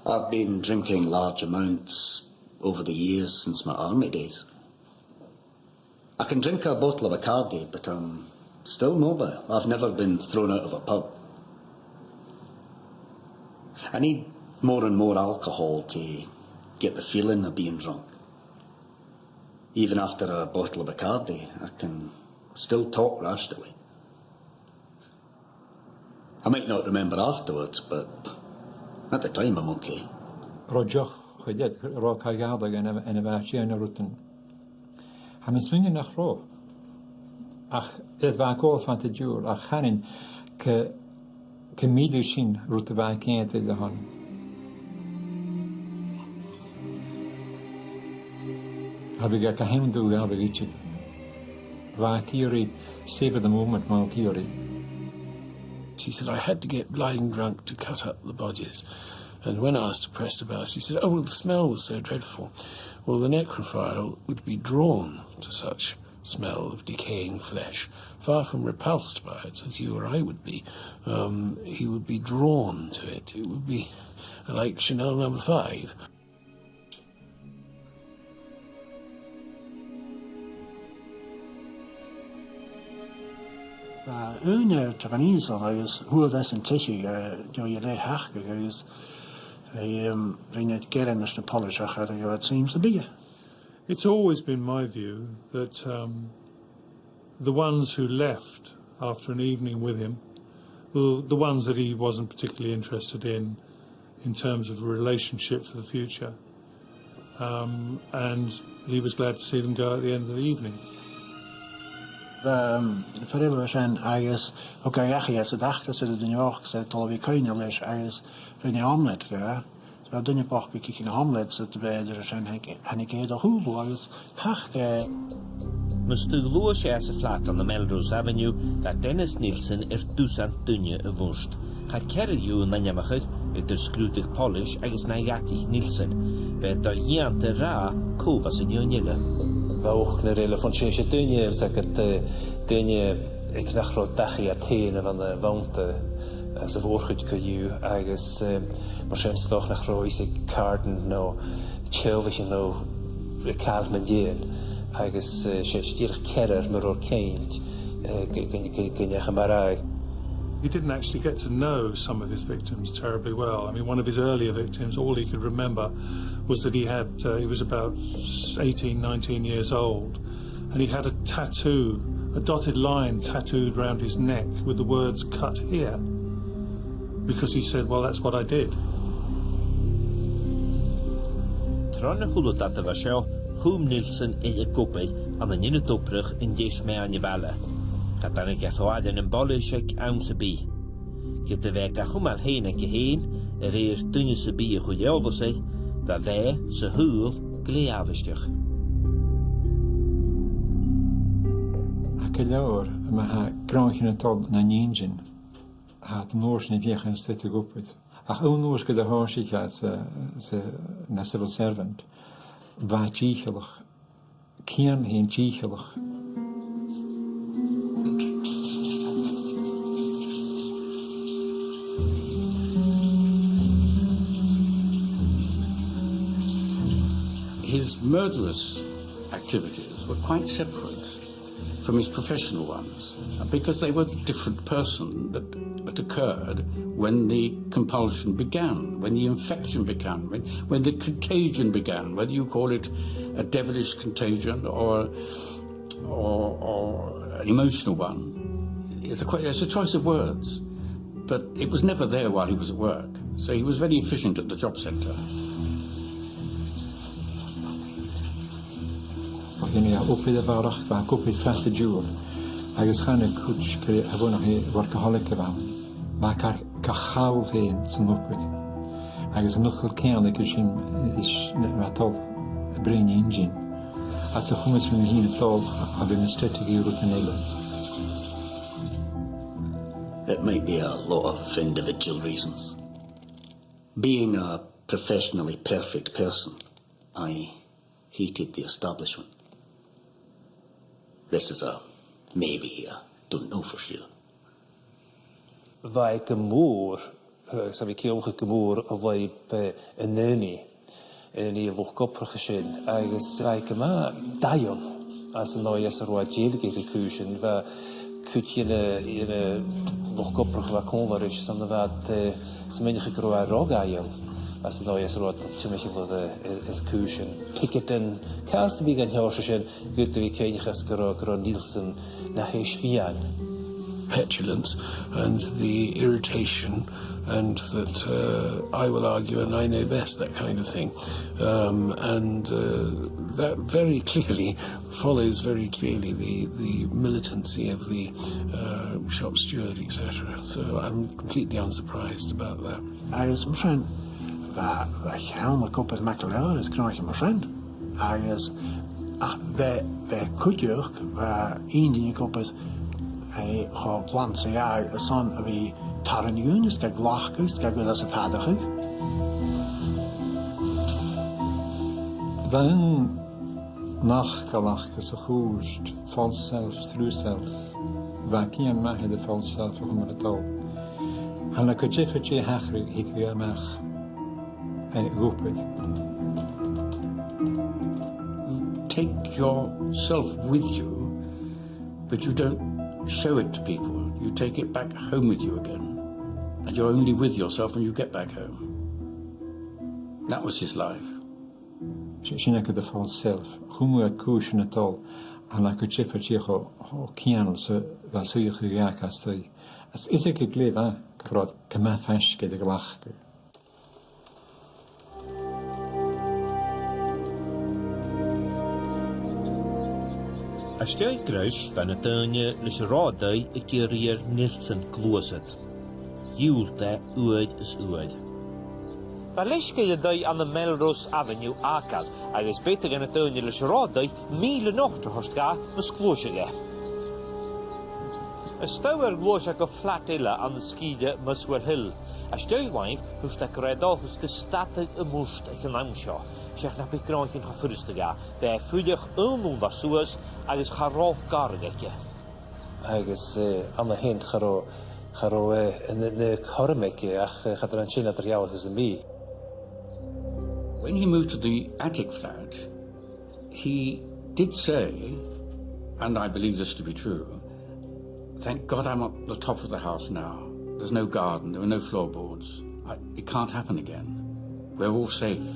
I've been drinking large amounts over the years since my army days. I can drink a bottle of Bacardi, but I'm still mobile. I've never been thrown out of a pub. I need more and more alcohol to get the feeling of being drunk. Even after a bottle of Bacardi, I can still talk rationally. I might not remember afterwards, but at the time I'm okay. Robh deoch, chuid, robh càil a' gabhail ann a, ann a bha e a' dèanamh rudan. Tha mi a' smaoineachadh nach robh. Ach, iad bha e a' gabhail fad an t-siubhail, ach chanainn gu, gum biodh sin rud a bha e ag iarraidh a bhith ann. Cha bhiodh e ga h-ionnsachadh idir. Bha e ag iarraidh savor the moment, bha e ag iarraidh. He said, "I had to get blind drunk to cut up the bodies." And when asked to press about it, he said, "Oh, well, the smell was so dreadful." Well, the necrophile would be drawn to such smell of decaying flesh, far from repulsed by it, as you or I would be. Um, he would be drawn to it. It would be like Chanel number five. Bha ùine air tron ìosal agus fhuair esan teicheadh, eh, dìreach a-mach agus, eh, um, rinn e gearan leis na poilis ach cha do ghabh iad suim sam bith. It's always been my view that, um, the ones who left after an evening with him, the, the ones that he wasn't particularly interested in, in terms of a relationship for the future, Um, and he was glad to see them go at the end of the evening. Um, fear eile ri sin agus thug e dhachaigh às an t-seachdain, 's e duine òg, 's e toil a bhith a' coinneachadh leis agus rinn e omelette dha. So bha duine bochd aig an omelette, 's e bha e ag ràdh sin, thàinig, thàinig e do chùlaibh agus Ach, eh, mus do ghluais e às a' flat ann am Melrose Avenue, bha Dennis Nilsen air dusan duine a mhurt. Chaidh ceathrar dhiubh an ainmeachadh, eadar sgrùdadh poilis agus na dh'fhaodadh Nilsen. Bha e do-dhèanta ag ràdh cò bha san fheadhainn eile. Bha ochdnar eile, bha seachd duine eile, 's aca, eh, duine aig nach robh dachaigh iad fhèin a bha na bhanta, eh, sa mhòr-chuid co-dhiù, agus, eh, mar sin 's dòcha nach robh fhios aig càirdean no teaghlaichean no càil mun deidhinn, agus, eh, 's e, 's e dìreach ceathrar mar a bha iad a' cinnt, eh, gu, gu, gu, gun deach am marbhadh. He didn't actually get to know some of his victims terribly well. I mean, one of his earlier victims, all he could remember was that he had, uh, he was about eighteen, nineteen years old, and he had a tattoo, a dotted line tattooed round his neck with the words "Cut here," because he said, "Well, that's what I did." Tron a h-uile dad a bha seo, chùm Nilsen air ag obair ann an ionad-obrach an deis-meadhan a' bhaile. Cha tàinig e fo aire nam boilis aig àm sam bith. Ged a bha e ga chumail fhèin aige fhèin, a rèir duine sam bith a chuir eòlas air, bha e, 's a shaoghal, glè àbhaisteach. Tha gu leòr, ma tha gnothaichean a' dol nan inntinn, tha iad an uair sin a' feuchainn ri stad ag obair. Ach aon uair 's gun do thòisich e sa, sa, na civil servant, bha e dìcheallach, cianail fhèin dìcheallach. His murderous activities were quite separate from his professional ones, because they were the different person that, that occurred when the compulsion began, when the infection began, when, when the contagion began, whether you call it a devilish contagion or, or, or an emotional one. It's a que-, it's a choice of words, but it was never there while he was at work, so he was very efficient at the job centre. Bha e ag obair a bharrachd, bha e ag obair fad an t-siubhail, agus chan e cuid gu, a bhuannachd, workaholic a bh' ann. Bha e car, car chall fhèin san obair. Agus am muchal ceann aige sin, is, bha e a' dol a bhruidhinn inntinn. Às a' chumas mu dheidhinn a' dol, a bhith a' stad ag iarraidh rudan eile. It might be a lot of individual reasons. Being a professionally perfect person, I hated the establishment. This is a maybe, I don't know for sure. Bha e gu mòr, eh, 's a bha e a' ciallachadh gu mòr a lùib, eh, an duine, an duine luchd-obrach a sin, agus bha e gu math daingeann às an dòigh às an robh e a' dèiligeadh air cùisean. Bha cuid dhe na, dhe na luchd-obrach a bha còmhla ris, 's ann a bha iad, eh, smaoineachadh gun robh e ro dhaingeann às an dòigh às an robh iad timcheall air, air, air cùisean. Picketing, càil sam bith dhen t-seòrsa sin, gu bhith a' cuimhneachadh gun robh, gun robh Nilsen na sheas-fhiann. Petulance and the irritation and that, uh, "I will argue and I know best," that kind of thing. Um, and, uh, that very clearly follows very clearly the, the militancy of the, uh, shop steward, et cetera. So I'm completely unsurprised about that. Agus mar sin, bha, bha cheann ag obair math gu leòr is gnothaichean mar sin. Agus, ach bha, bha cuideachd, bha inntinn ag obair, eh, cho glan 's a ghabhadh airson a bhith tarraing dhùin is ga ghlacadh is ga gabhail às a' phàrachadh. Bha an nach ga ghlacadh sa chùirt, false self, true self. Bha cion math air a' false self a chumail a' dol. Chan eil e gu diofar dè thachradh, thigeadh e a-mach, eh, ag obair. You take yourself with you, but you don't show it to people. You take it back home with you again. And you're only with yourself when you get back home. That was his life. Sin, sin agad am false self. Chumadh e cùisean a' dol, chan eil e gu diofar dè cho, cho cianail 's a bha suidheachadh aige a-staigh. Is, is aige glè mhath gu robh iad gu math faisg air a ghlacadh. Às dèidh greis, bha na daoine leis an robh an taigh ag iarraidh air Nielsen gluasad. Dhiùlt e uair is uair. Bha leisgeul an taigh ann am Melrose Avenue fhàgail, agus b' fheudar dha na daoine leis an robh an taigh mìle not a thoirt dha mus gluaiseadh e. Is dòcha gun do ghluais e gu flat eile ann an sgìre Muswell Hill. Às dèidh làimh, thuirt e gun robh e an dòchas gun stadadh am murt aig an àm seo, seach nach biodh gnothaichean cho furasta dha. Bha e a' fuireach aon uair suas agus cha robh gàrradh aige. Agus, eh, ann a shin cha robh, cha robh, eh, na, na cothroman aige ach, eh, cha do rinn sin eadar-dhealachadh sam bith. When he moved to the attic flat, he did say, and I believe this to be true, "Thank God I'm at the top of the house now. There's no garden, there are no floorboards. I, it can't happen again. We're all safe.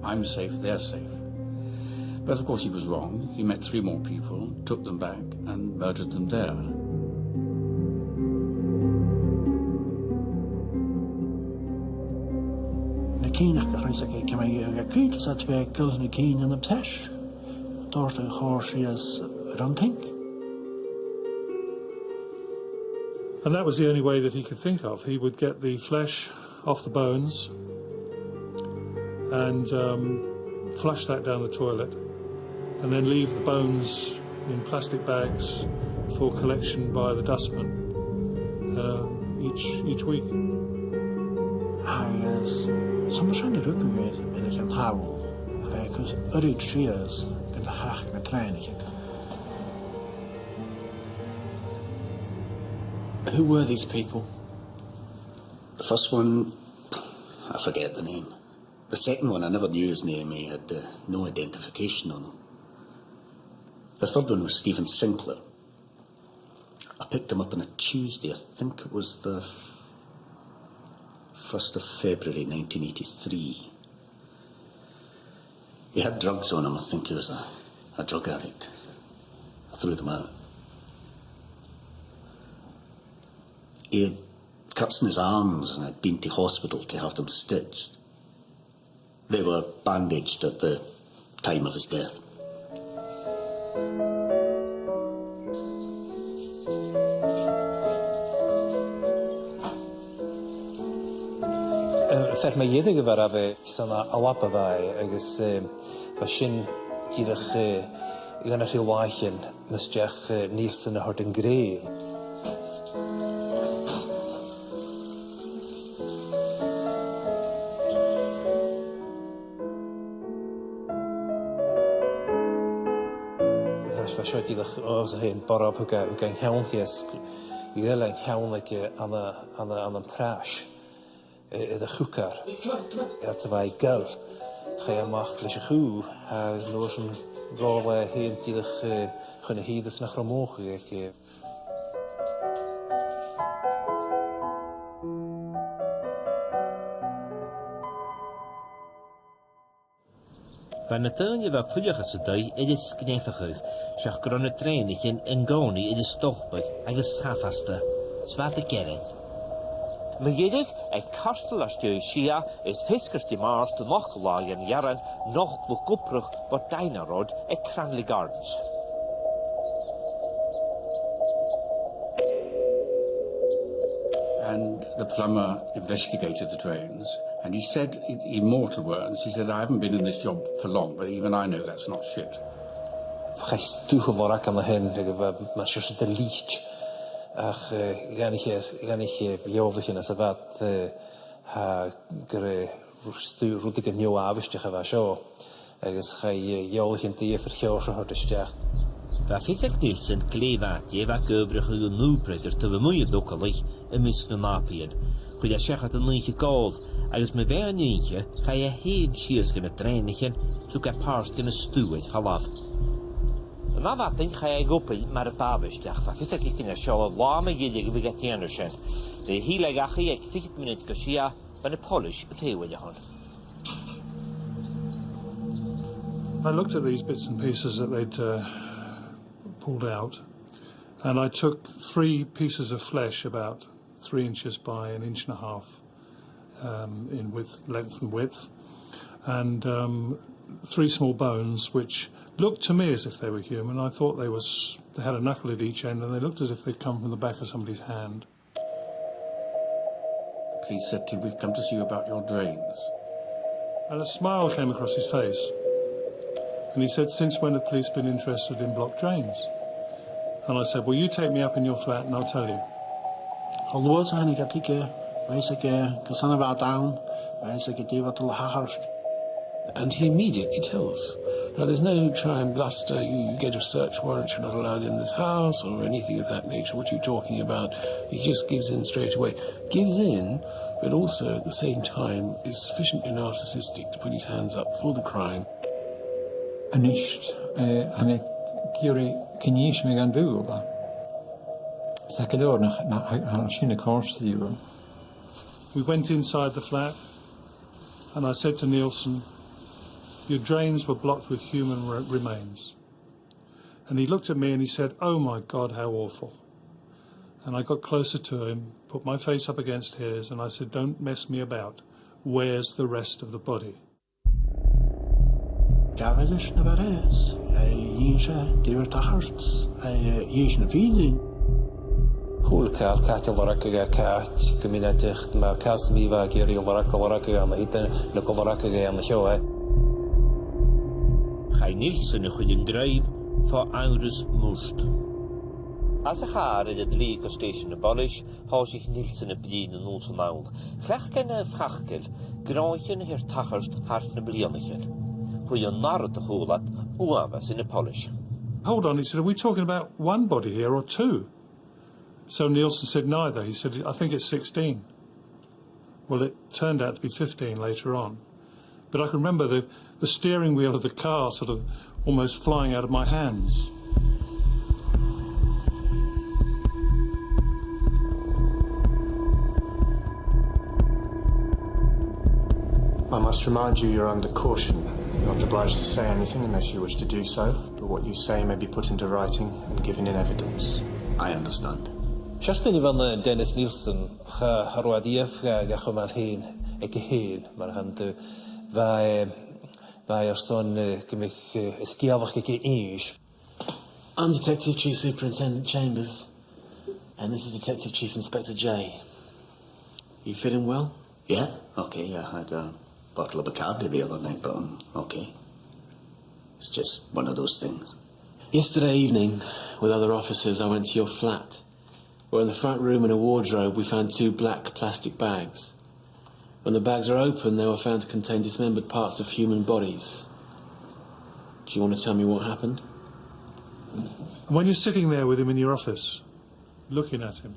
I'm safe, they're safe." But of course he was wrong. He met three more people, took them back, and murdered them there. Na cinn aca, chreid e, ciamar a bha e a' creidsinn gu bheil na cinn ann am pàirt a' dol a chur sìos air an taigh. And that was the only way that he could think of. He would get the flesh off the bones and, um, flush that down the toilet, and then leave the bones in plastic bags for collection by the dustman, uh, each, each week. Agus 's ann mar sin a rugadh e air an t-sabhal, agus uiread sìos gun do theich na trèanaichean. Who were these people? The first one, I forget the name. The second one, I never knew his name. He had, uh, no identification on him. The third one was Stephen Sinclair. I picked him up on a Tuesday. I think it was the first of February nineteen eighty-three. He had drugs on him. I think he was a, a drug addict. I threw them out. He had cuts in his arms and had been to hospital to have them stitched. They were bandaged at the time of his death. Eh, fear mu dheireadh a bha e, bha e san Alba a bha e, agus, eh, bha sin dìreach, eh, dha na trì làithean mus deach, eh, Nielsen a thoirt an grèim. Bha, bha seo dìreach, o, 's e fhèin borb, thug e, thug e an ceann dheth, ghreim an ceann aige ann an, ann an, ann am prais, eh, air a' chucar. Air a bha e a' gabhail. Chaidh e a-mach leis a' chù, agus an uair sin dh'òl e fhèin dìreach, eh, chun a' thìre 's nach robh mothachadh aige. Bha na daoine a bha a' fuireach san taigh air an sgneamhachadh, seach gun robh na trèanaichean an-còmhnaidh air an stobadh agus 's cha b' fhasa, 's bha iad a' gearain. Mu dheireadh, aig cairteal às dèidh sia, air feasgar Dimàirt an ochdamh latha dhen Ghearran, nochd luchd-obrach bho Dynarod aig Cranley Gardens. And the plumber investigated the drains, and he said, in, in mortal words, he said, "I haven't been in this job for long, but even I know that's not shit." Chaidh stuth a bharrachd an sin, agus bha, mar sin, de leithid. Ach, eh, dh'aithnich, dh'aithnich, eh, eòlaichean às a' bhad, eh, tha gur e ru-, stuth, rudeigin neo-àbhaisteach a bha seo, agus chaidh, eh, eòlaichean diofar sheòrsa a thoirt a-steach. Bha fios aig Nielsen glè mhath dè bha ag adhbhrachadh an ùpraid air taobh a-muigh an togail am measg nan nàbaidhean. Chuir e seachad an oidhche ag òl, agus mu mheadhan an oidhche, chaidh e fhèin sìos gu na trèanaichean, 's thug e pàirt dhen stuth air falbh. An ath mhadainn chaidh e a dh'obair mar a b' àbhaist, ach bha fios aige gun robh seo an latha mu dheireadh a bhiodh e a' dèanamh sin. Nuair a thill e dhachaigh aig fichead mionaid gu sia, bha na poilis a' feitheamh air a shon. I looked at these bits and pieces that they'd, uh, pulled out, and I took three pieces of flesh about three inches by an inch and a half, um, in width, length and width, and, um, three small bones which Looked to me as if they were human. I thought they was, they had a knuckle at each end, and they looked as if they'd come from the back of somebody's hand. The police said to him, "We've come to see you about your drains." And a smile came across his face. And he said, "Since when have police been interested in blocked drains?" And I said, "Well, you take me up in your flat and I'll tell you." Cho luath 's a thàinig iad thuige, bha fhios aige carson a bha iad ann, bha fhios aige dè bha dol a thachairt. And he immediately tells. Now, there's no try and bluster, you, you get a search warrant, you're not allowed in this house, or anything of that nature. What are you talking about? He just gives in straight away. Gives in, but also at the same time is sufficiently narcissistic to put his hands up for the crime. A-nis, eh, tha mi ag iarraidh gun innis mi dhan dùil, eh. 'S e gu leòr nach, nach, nach eil sin a' còrdadh rium. We went inside the flat, and I said to Nielsen, "Your drains were blocked with human re-, remains." And he looked at me and he said, "Oh my God, how awful." And I got closer to him, put my face up against his, and I said, "Don't mess me about. Where's the rest of the body?" Gabh e leis na bha air, eh, dh'innis e dè bha air tachairt, eh, dh'innis e na fìrinn. Chuala càil cait a' lorg a' chait, gu mionaideach, ma càil sam bith a bha e ag iarraidh a lorg, a lorg e ann an teine, no a lorg e ann an teine. Chaidh Nielsen a chur an grèim fo amharas murt. Anns a' chàr air an t-slighe gu stèisean na poilis, thòisich Nielsen a' bruidhinn an uair sin. Chleachd e na fhacail, gnothaichean a tha air tachairt thar nam bliadhnaichean. Chuir e an aire a chuala iad uabhas na poilis. "Hold on," he said, "are we talking about one body here or two?" So Nielsen said, "Neither." He said, "I think it's sixteen." Well, it turned out to be fifteen later on. But I can remember the, the steering wheel of the car sort of almost flying out of my hands. I must remind you, you're under caution. You're not obliged to say anything unless you wish to do so, but what you say may be put into writing and given in evidence. I understand. Seachdain a bh' ann an Dennis Nielsen, cha, cha robh e a-riamh ga, ga chumail fhèin aige fhèin, mar a chanadh tu, bha, eh, bha e airson, eh, gum biodh, eh, an sgeulachd aige innse. I'm Detective Chief Superintendent Chambers, and this is Detective Chief Inspector Jay. You feeling well? Yeah, okay, I had a bottle of Bacardi the other night, but I'm okay. It's just one of those things. Yesterday evening, with other officers, I went to your flat, where in the front room in a wardrobe we found two black plastic bags. When the bags were opened, they were found to contain dismembered parts of human bodies. Do you want to tell me what happened? And when you're sitting there with him in your office, looking at him,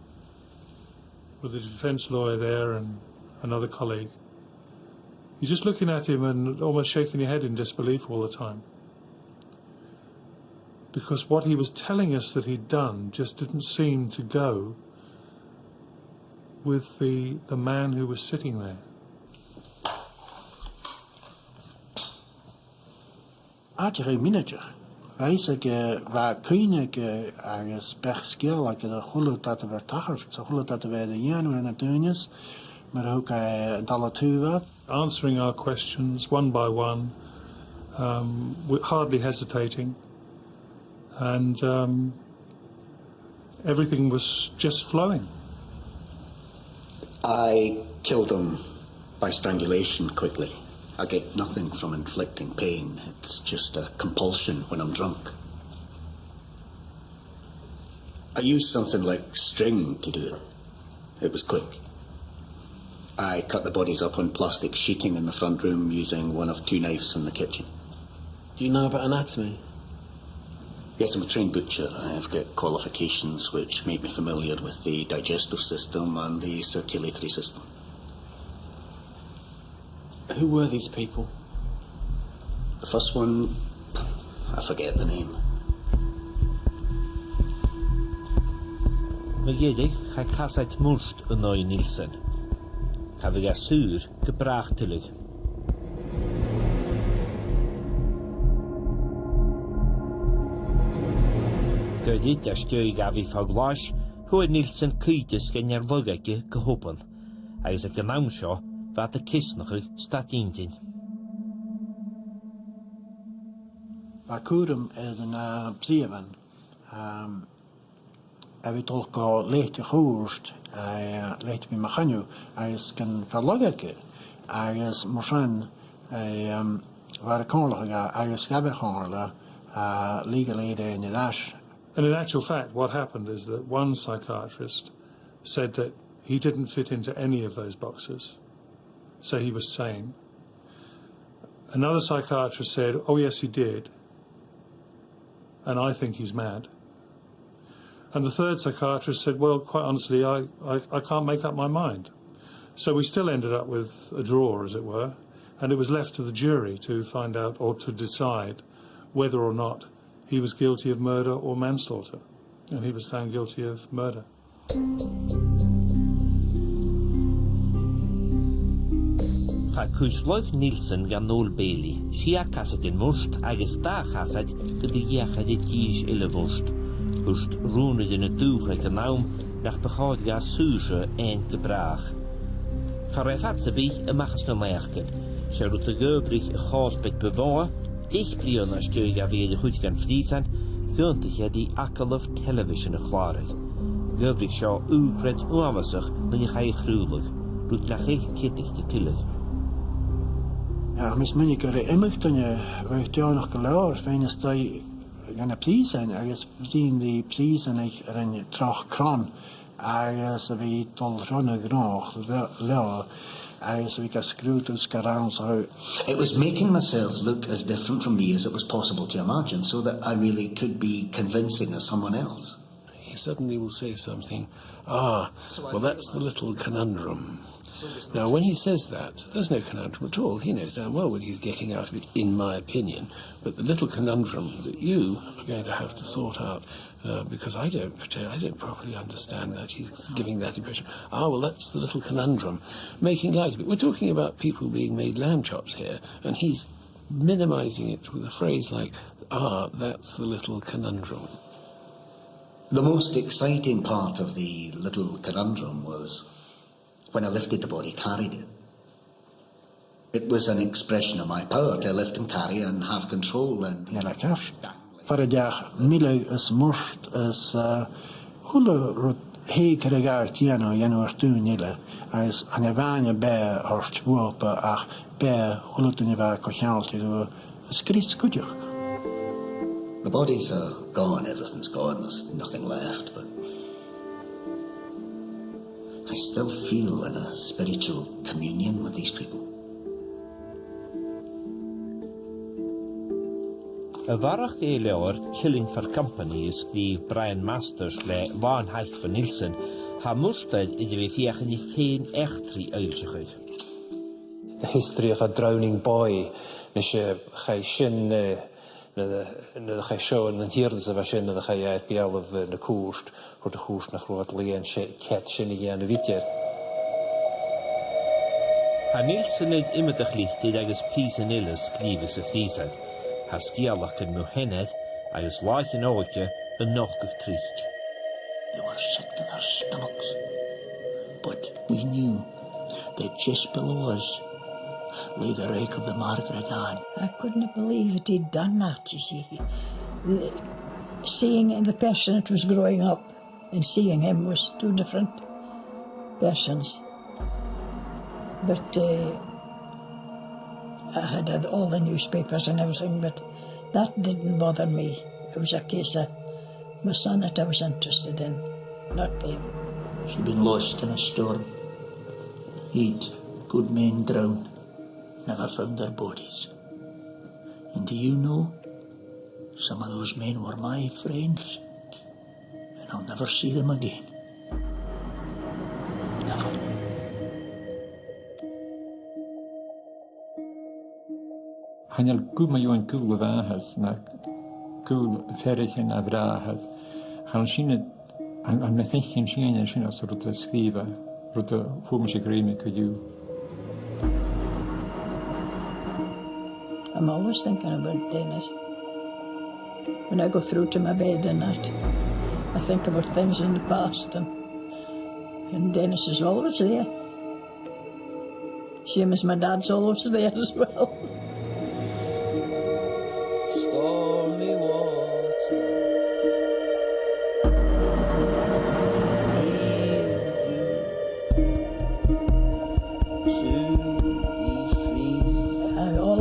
with the defence lawyer there and another colleague, you're just looking at him and almost shaking your head in disbelief all the time. Because what he was telling us that he'd done just didn't seem to go with the, the man who was sitting there. Àite gu math mionaideach. Bha fhios aige, bha cuimhne aige agus beachd-sgeul aige air a h-uile dad a bha air tachairt, 's a h-uile dad a bha air a dhèanamh air na daoine, mar a thug e an dàrna taobh. Answering our questions one by one, um, wi-, hardly hesitating, and, um, everything was just flowing. I killed him by strangulation quickly. I get nothing from inflicting pain. It's just a compulsion when I'm drunk. I used something like string to do it. It was quick. I cut the bodies up on plastic sheeting in the front room using one of two knives in the kitchen. Do you know about anatomy? Yes, I'm a trained butcher. I've got qualifications which make me familiar with the digestive system and the circulatory system. Who were these people? The first one, I forget the name. Mu dheireadh, chaidh casaid murt an aghaidh Nielsen. Cha bhiodh e saor gu bràth tuilleadh. Gu ruige às dèidh dha a bhith fo ghlais, fhuair Nielsen cuidhteas dhen fhear-lagha aige gu h-obann, agus aig an àm seo bha iad a' ceasnachadh stad inntinn. Bha cùram air na prìomhan, um, a bhith a' dol gu leth a' chuairt, eh, leth a bhith mu choinneamh, agus gun fear-lagha aige, agus mar sin, eh, um, bha e a' comhairleachadh dha, agus ghabh e a' chomhairle, eh, leig e leatha a dhol air ais. And in actual fact, what happened is that one psychiatrist said that he didn't fit into any of those boxes, so he was sane. Another psychiatrist said, "Oh, yes, he did, and I think he's mad." And the third psychiatrist said, "Well, quite honestly, I, I, I can't make up my mind." So we still ended up with a draw, as it were, and it was left to the jury to find out or to decide whether or not he was guilty of murder or manslaughter, and he was found guilty of murder. Chaidh cuisleag Nilsen gun Old Bailey, sia casaidean murt agus dà chasaid gu dìreach air an dithis eile mhurt. Thuirt rùnairean an dùthaich an àm nach bu chòir dha saorsa fhaighinn gu bràth. Cha robh fad sam bith a-mach às na naidheachdan. 'S e rud a dh'adhbhraich a' chàs beag bu mhotha, deich bliadhna às dèidh dha a bhith air a chur dhan phrìosan, dh'aontaich e ri agallamh telebhisean a chlàradh. Dh'adhbhraich seo ùpraid uabhasach nuair a chaidh a chrùdhladh, rud nach eil ceadaichte tuilleadh. Ach tha mi a' smaoineachadh gur e iomadh duine a bha deònach gu leòr faighinn a-staigh dha na prìosan agus bruidhinn ri prìosanaich a rinn troch cron agus a bhith a' dol tron a' ghnothach le-, leotha agus a bhith ga sgrùdadh 's ga rannsachadh. It was making myself look as different from me as it was possible to imagine, so that I really could be convincing as someone else. He suddenly will say something, "Ah, well, that's the little conundrum." Now, when he says that, there's no conundrum at all. He knows damn well what he's getting out of it, in my opinion. But the little conundrum that you are going to have to sort out, uh, because I don't pretend, I don't properly understand that. He's giving that impression. "Ah, well, that's the little conundrum." Making light of it. We're talking about people being made lamb chops here, and he's minimizing it with a phrase like, "Ah, that's the little conundrum." The most exciting part of the little conundrum was when I lifted the body, carried it. It was an expression of my power to lift and carry and have control and... Nì e ceart. Far an deach milleadh is murt is, eh, a h-uile rud thèid a ghabhadh dèanamh, dhèanamh air daoine eile, agus chan e a-mhàin am beatha a thoirt bhuapa ach beatha a h-uile duine a bha co-cheangailte riutha a sgrios cuideachd. The bodies are gone, everything's gone, there's nothing left, but I still feel in a spiritual communion with these people. A bharrachd air an leabhar Killing for Company a sgrìobh Brian Masters le làn-thaic bho Nilsen, tha murtair air a bhith a' feuchainn ri fèin-eachdraidh fhoillseachadh. The history of a drowning boy, nise, chaidh sin, eh, nuair a, nuair a chaidh seo, an t-iarrtas a bha sin, nuair a chaidh e air beulaibh, eh, na cùirt, thuirt a' chùirt nach robh iad a' dol a dhèanamh, cead sin a dhèanamh idir. Tha Nilsen air iomadach litir agus prìosan eile a sgrìobhadh sa phrìosan. Tha sgeulachdan mu sheanair agus làithean òige a' nochdadh tric. They were sick to their stomachs, but we knew that just below us lay the wreck of the Margaret Ann. I couldn't believe that he'd done that, you see. The, seeing the person that was growing up and seeing him was two different persons. But, uh, I had, had all the newspapers and everything, but that didn't bother me. It was a case of my son that I was interested in, not them. She'd been lost in a storm. Eight good men drowned, never found their bodies. And do you know, some of those men were my friends, and I'll never see them again. Never. Chan eil guth mu dheidhinn gaol a mhàthar na gaol a pheathraichean a bhràthar. Chan eil sin a, an, an, am faicinn sinn an sin anns an rud a sgrìobh e, rud a fhuair mise grèim aige co-dhiù. I'm always thinking about Dennis. When I go through to my bed and that, I think about things in the past, and, and Dennis is always there. Same as my dad's always there as well. Storm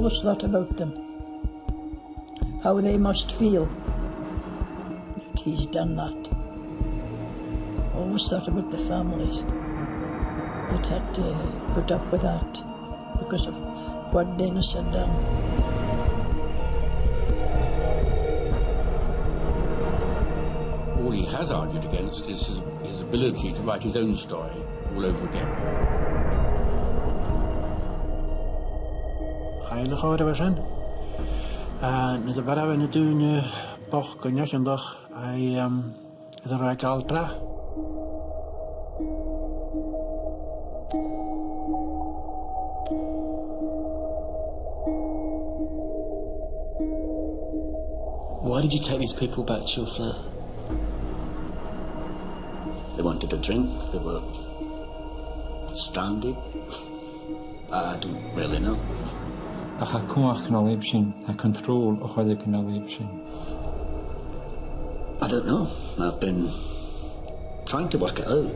Always thought about them, how they must feel that he's done that. Always thought about the families that had to put up with that because of what Dennis had done. All he has argued against is his, his ability to write his own story all over again. Chaill a' chòir a bha sin. A, nuair a bheireadh e na daoine bochd gu neach-ionnach, a, um, air an robh e a' gabhail brath. Why did you take these people back to your flat? They wanted a drink, they were stranded. I, I don't really know. Ach tha cumhachd na leithid sin, tha control a' choileagan na leithid sin. I don't know. I've been trying to work it out.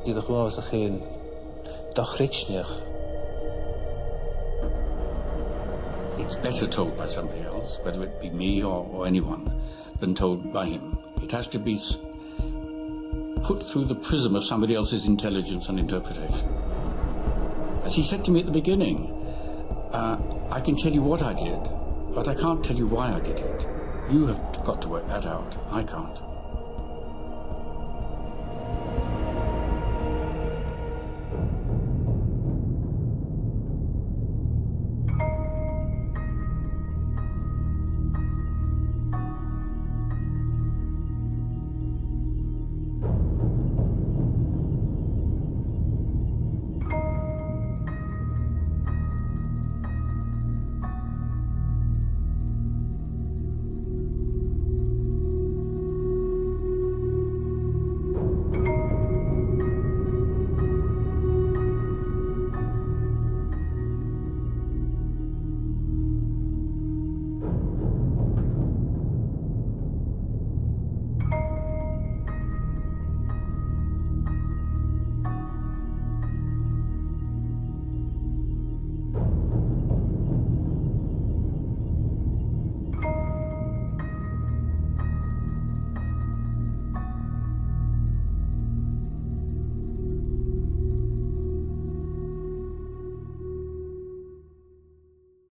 Dè do chuimhne a' chaill do chreidsinn? It's better told by somebody else, whether it be me or, or anyone, than told by him. It has to be s- put through the prism of somebody else's intelligence and interpretation. As he said to me at the beginning, uh, "I can tell you what I did, but I can't tell you why I did it. You have got to work that out. I can't."